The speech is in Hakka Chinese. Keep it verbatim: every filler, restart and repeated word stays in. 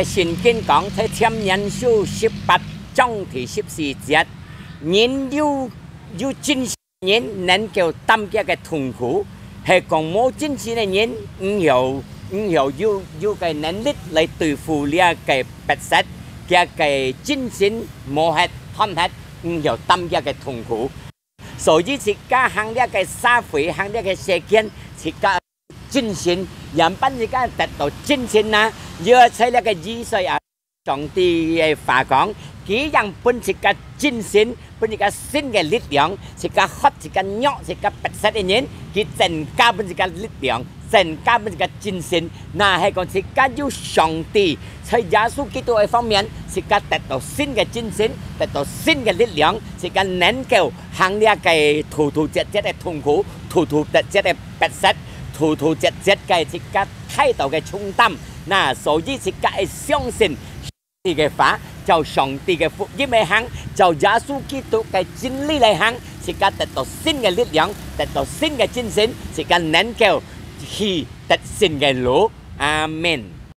聖經講，在箴言書十八章第十四節，人有，有真心人能夠擔佢个痛苦，係講無真心个人，毋曉，毋曉有，有个能力來對付這个迫切，佢个真心無忒、斷忒，毋曉擔佢个痛苦。所以自家行這个社會，行這个世間，自家真心，仰般自家得到真心呢？要在這个意思啊，上帝个話講，佢仰分自家真心，分自家新个力量，自家渴、自家弱、自家迫切个人，佢增加分自家力量，增加分自家真心。那係講自家有上帝，在耶穌基督个方面，自家得到新个真心，得到新个力量，自家能夠行這个突突折折个痛苦，突突折折个迫切，突突折折个自家太多个重擔。那所以自家愛相信上帝个話，照上帝个福音來行，照耶穌基督个真理來行，自家得到新个力量，得到新个精神，自家能夠去得勝个路。阿門。